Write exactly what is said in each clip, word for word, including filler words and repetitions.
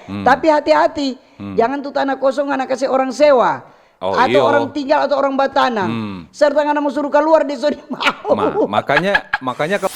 Tapi hati-hati, jangan tu tanah kosong ngana kase orang sewa. Oh, atau iyo. Orang tinggal atau orang batanam. Serta ngana mo suru kaluar, dia so di mau. Ma-, makanya, makanya ka-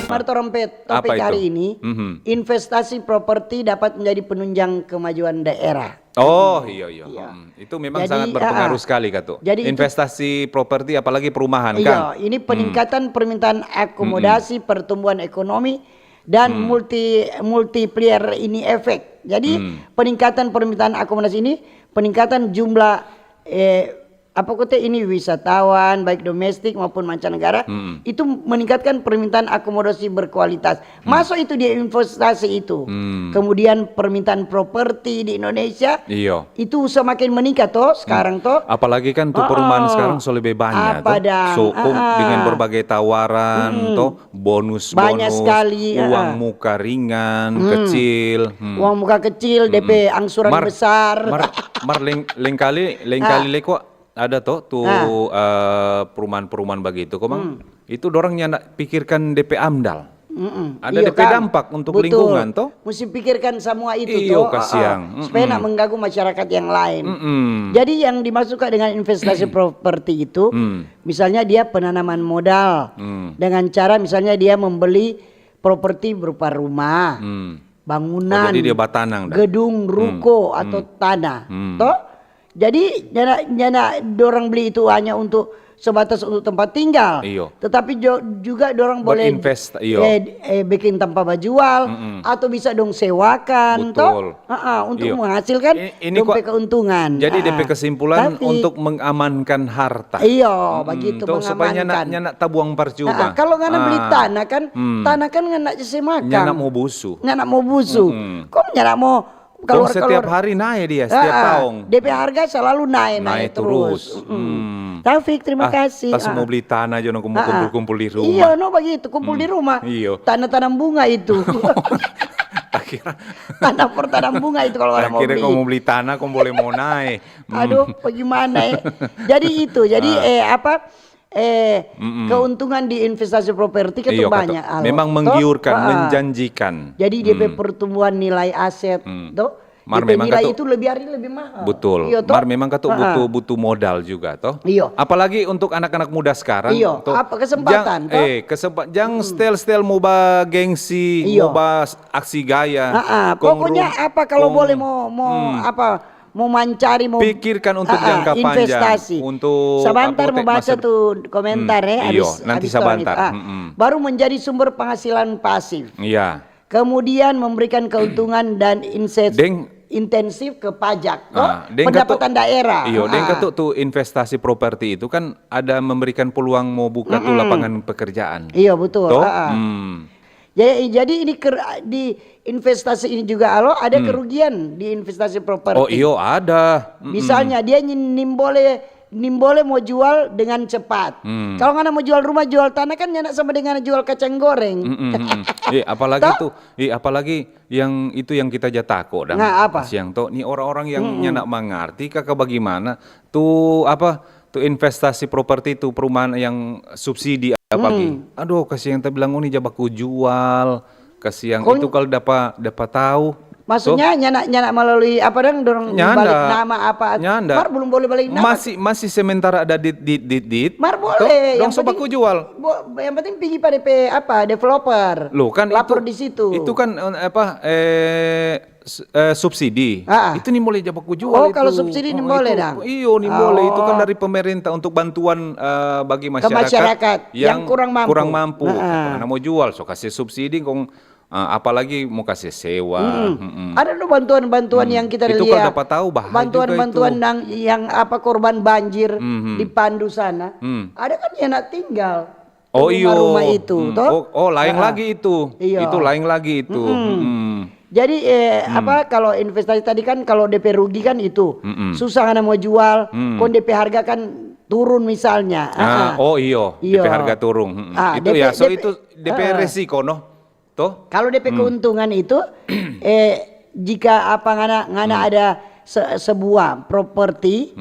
Mar torang pe topik hari ini, investasi properti dapat menjadi penunjang kemajuan daerah. Oh, iyo, iyo. Itu memang sangat berpengaruh sekali, Katu. Jadi itu investasi properti, apalagi perumahan, kan? Iya, ini peningkatan permintaan akomodasi, pertumbuhan ekonomi, dan multi-, multiplier ini efek. Jadi, peningkatan permintaan akomodasi ini, peningkatan jumlah, eh, apa kote ini, wisatawan, baik domestik maupun mancanegara, itu meningkatkan permintaan akomodasi berkualitas. Masuk itu dia investasi itu. Kemudian permintaan properti di Indonesia, iyo, itu semakin meningkat toh sekarang toh. Apalagi kan tu perumahan sekarang so lebe banya toh. So, kong dengan berbagai tawaran toh, bonus-bonus, banyak sekali, uang muka ringan, kecil. Uang muka kecil, D P angsuran besar. Mar, mar leng-, lengkali, lengkali leko ada toh tu, eh, perumahan-perumahan bagitu, komang. Itu dorang nyanda pikirkan D P amdal. Ada D P dampak untuk lingkungan toh. Musti pikirkan semua itu toh, kasiang. Supaya nak mengganggu masyarakat yang lain. Jadi yang dimaksudkan dengan investasi properti itu, misalnya dia penanaman modal dengan cara misalnya dia membeli properti berupa rumah, bangunan, gedung, ruko, atau tanah. Toh? Jadi, nyanda, nyanda dorang beli itu hanya untuk sebatas untuk tempat tinggal. Iyo. Tetapi jo-, juga dorang boleh, eh, eh, bikin tampa bajual, atau bisa dong sewakan, toh? Untuk menghasilkan dong pe keuntungan. Jadi, de pe kesimpulan untuk mengamankan harta. Iyo, begitu, supaya nyanda, mengamankan. Nyanda tabuang parcuma. Kalau ngana beli tanah kan, tanah kan ngana se makang. Nyanda mo busu. Ngana mo busu. Kong nyanda mo Kong setiap hari nae dia, setiap taong. De pe harga selalu nae, nae terus. Taufik, terima kasih. Tas mo beli tanah jo, no, mo kumpul-kumpul di rumah. Iyo, no, begitu, kumpul di rumah. Iyo. Tanah tanam bunga itu. Tanah for tanam bunga itu kalau orang mo beli. Kong mo beli tanah, kong boleh mo nae. Aduh, bagaimana ya? Jadi itu, jadi, eh, apa, eh, keuntungan di investasi properti kan banyak, Alo. Memang menggiurkan, menjanjikan. Jadi dia pe pertumbuhan nilai aset, toh? Mar memang nilai itu lebih hari lebih mahal. Betul. Mar memang katu butuh, butuh modal juga, toh? Iyo. Apalagi untuk anak-anak muda sekarang, toh? Apa kesempatan, toh? Eh, kesempa-, jang stel-stel mo ba gengsi, mo ba aksi gaya. Pokoknya apa kalau boleh mo, mo apa, mo mancari, mo pikirkan untuk jangka panjang, investasi. Untuk sabantar mo baca tu komentar, eh, iyo, habis, nanti habis sabantar. Baru menjadi sumber penghasilan pasif. Iya. Kemudian memberikan keuntungan dan inses-, intensif ke pajak, toh? Pendapatan daerah. Iyo, deng katu tu investasi properti itu kan ada memberikan peluang mo buka tu lapangan pekerjaan. Iyo, betul. Toh? Jadi, jadi ini ker-, di investasi ini juga, Alo, ada kerugian di investasi properti. Oh, iyo, ada. Misalnya, dia nyin-, nimbole, nimbole mo jual dengan cepat. Kalau ngana mo jual rumah, jual tanah kan nyanda sama dengan jual kacang goreng. Eh, apalagi tu, eh, apalagi yang itu yang kita ja tako dang. Nah, apa? Kasiang to, ni orang-orang yang nyanda mangarti ka, ka bagimana. Tu apa, tu investasi properti tu perumahan yang subsidi apa pi. Aduh, kasiang ta bilang, "Oh, ni ja baku jual." Kasiang itu kalau dapa, dapa tau. Maksudnya nyanda, nyanda melalui apa dang, dorang balik nama apa? Nyanda. Mar belum boleh balik nama. Masih, masih sementara ada dit, dit, dit, dit. Mar boleh, dong so baku jual. Yang penting pigi pa depe apa, developer. Loh, kan lapor di situ. Itu kan, eh, apa, eh, s-, eh, subsidi. Itu ni boleh ja baku jual itu. Oh, kalau subsidi ni boleh dang. Iyo, ni boleh. Itu kan dari pemerintah untuk bantuan, eh, bagi masyarakat yang kurang mampu. Karena mau jual, so kasih subsidi, kong, eh, apalagi mau kasih sewa. Ada lo bantuan-bantuan yang kita lihat. Itu kalau dapat tahu, bahaya juga itu. Bantuan-bantuan yang, yang apa, korban banjir di Pandu sana. Ada kan yang nak tinggal. Oh, iyo. Rumah-rumah itu, toh? Oh, oh, lain lagi itu. Iyo. Itu lain lagi itu. Jadi, eh, apa, kalau investasi tadi kan, kalau depe rugi kan itu. Susah ngana mau jual, kong depe harga kan turun misalnya. Ah, oh, iyo. Depe harga turun. Itu depe, ya, so depe, itu depe resiko, no? Toh? Kalau depe keuntungan itu, eh, jika apa ngana, ngana ada se-, sebuah properti,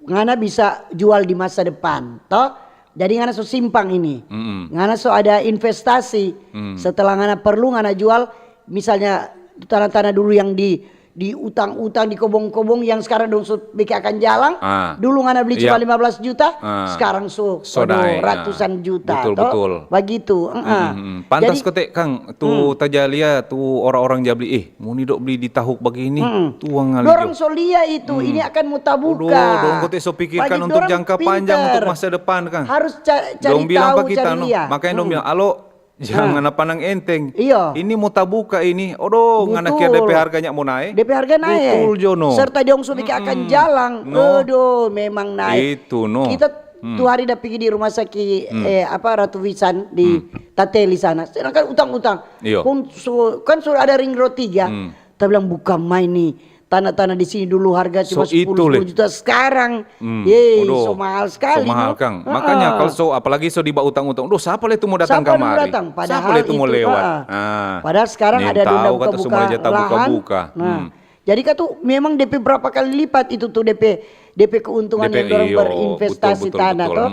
ngana bisa jual di masa depan, toh? Jadi ngana so simpang ini. Ngana so ada investasi. Setelah ngana perlu, ngana jual, misalnya Tanah-tanah dulu yang di di utang-utang, di kobong-kobong yang sekarang dong so bikin akang jalang. Ah. Dulu ngana beli cuma lima belas juta, sekarang so, so aduh, ratusan juta. Betul, betul. Bagitu. Hmm, pantas. Jadi, kote, Kang, tu taja lia tu orang-orang ja beli, eh, ngoni dok beli di tahuk bagini, tuang ngali. Dorang so lia itu, ini akan mo tabuka. Dong kote so pikirkan untuk jangka panjang, untuk masa depan, Kang. Harus cari tahu, cari lia. Makanya dong bilang, alo, jangan pandang enteng. Iya. Ini mo tabuka ini. Odo, ngana kira depe harganya mo nae? Depe harga nae. Betul jo, no. Serta dong so bikin akang jalang. No. Odo, memang nae. Itu, no. Kita tu hari da pigi di rumah sakit, eh, apa, Ratu Wisan di Tateli sana. Sedangkan utang-utang. Iyo. Kan so ada ring road tiga. Ta bilang, bukan main ni. Tanah-tanah di sini dulu harga cuma sepuluh juta, sekarang, yeay, so mahal sekali. So mahal, Kang. Makanya kalau so, apalagi so diba utang-utang, duh, sapa le tu mo datang kamari? Sapa le tu mo lewat? Padahal sekarang ada dong buka-buka lahan. Nah, jadi katu memang depe berapa kali lipat itu tu depe, depe keuntungan yang dorang berinvestasi tanah to.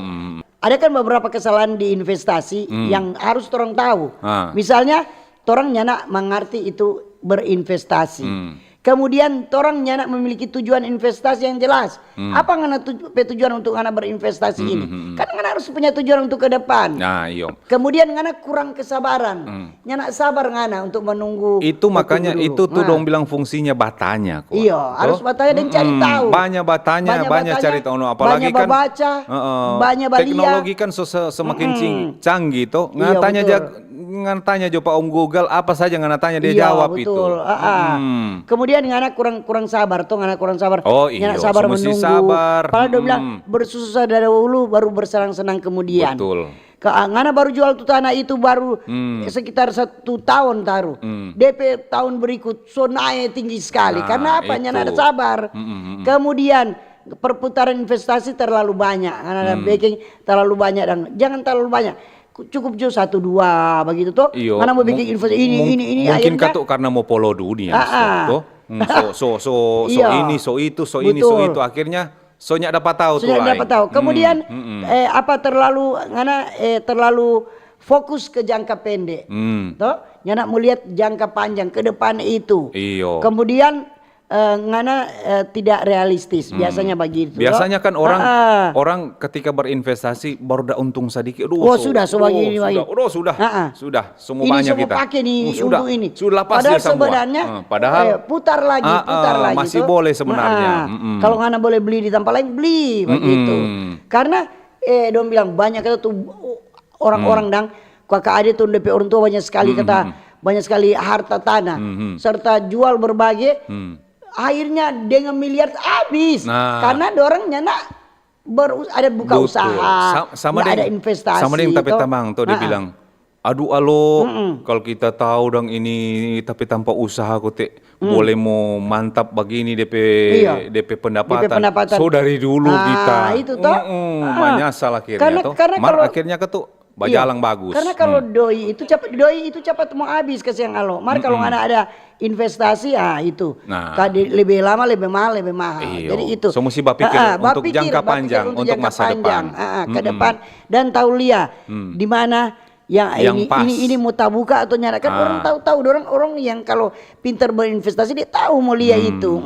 Ada kan beberapa kesalahan di investasi yang harus torang tahu. Misalnya, torang nyanda mangarti itu berinvestasi. Kemudian, torang nyanda memiliki tujuan investasi yang jelas. Apa ngana tu-, pe tujuan untuk ngana berinvestasi ini? Kan ngana harus punya tujuan untuk ke depan. Nah, iyo. Kemudian, ngana kurang kesabaran. Nyanda sabar ngana untuk menunggu. Itu makanya dulu. Itu tu dong bilang fungsinya batanya, ko. Iyo, harus batanya dan cari tahu. Banyak batanya, banyak cari tahu. No, apalagi kan baca, banyak balia. Teknologi kan so-, se-, semakin cing-, canggih, to. Iyo, betul. Ngana tanya jo pa Om Google, apa saja ngana tanya, dia jawab itu. Iyo, betul. Kemudian ngana kurang, kurang sabar, to, ngana kurang sabar. Oh, iyo, ngana sabar menunggu. Padahal dong bilang, bersusah dahulu, baru bersenang-senang kemudian. Betul. Ka-, ngana baru jual tu tanah itu baru sekitar satu tahun taru. Depe tahun berikut so nae tinggi sekali. Karena apa? Nyanda ada sabar. Kemudian perputaran investasi terlalu banyak. Ngana ada beking terlalu banyak dan jangan terlalu banyak. Cu-, cukup jo satu dua bagitu to. Iyo, ngana mo bikin investasi ini, ini, ini, mungkin akhirnya katu karena mo polo dunia, to. So, so, so, so ini, so itu, so ini, so itu. Akhirnya so nyanda dapa tahu tu lai. So nyanda dapa tahu. Kemudian, eh, apa, terlalu, ngana, eh, terlalu fokus ke jangka pende. To? Nyanda mo lihat jangka panjang ke depan itu. Iyo. Kemudian, eh, ngana, eh, tidak realistis. Biasanya bagitu, to. Biasanya kan orang, orang ketika berinvestasi baru da untung sadiki, aduh, so, sudah, so bagini, bagini. Sudah, sudah, sudah. Semua ini banyak kita. Ini semua pake ni untuk ini. Sudah lapas dia semua. Padahal sebenarnya, eh, putar lagi, putar lagi, masih to. Boleh sebenarnya. Kalau ngana boleh beli di tampa laeng, beli, bagitu. Karena, eh, dong bilang banyak kata tu orang-orang dang, kaka ade tu depe orang tua banyak sekali kata, banyak sekali harta tanah. Serta jual berbagai, akhirnya dengan miliar abis. Karena dorang nyanda ber-, ada buka usaha, nggak ada investasi, sama deng tapi tamang to, dia bilang, aduh, alo, kalau kita tahu dang ini, tapi tanpa usaha kote, boleh mo mantap bagini depe, depe pendapatan. So dari dulu kita. Itu to. Manyasal akhirnya to. Mar akhirnya ke tu bajalang bagus. Karena kalau doi itu capat, doi itu capat mo abis, kasiang alo. Mar kalau ngana ada investasi, ah, itu. Nah. Tadi lebe lama, lebe mahal, lebe mahal. Iyo. Jadi itu. So musti bapikir untuk jangka panjang, untuk masa depan. Ke depan. Dan tau lia di mana yang ini, ini, ini mo tabuka atau nyanda. Kan orang tau, tau, orang, orang yang kalau pintar berinvestasi, dia tau mo lia itu.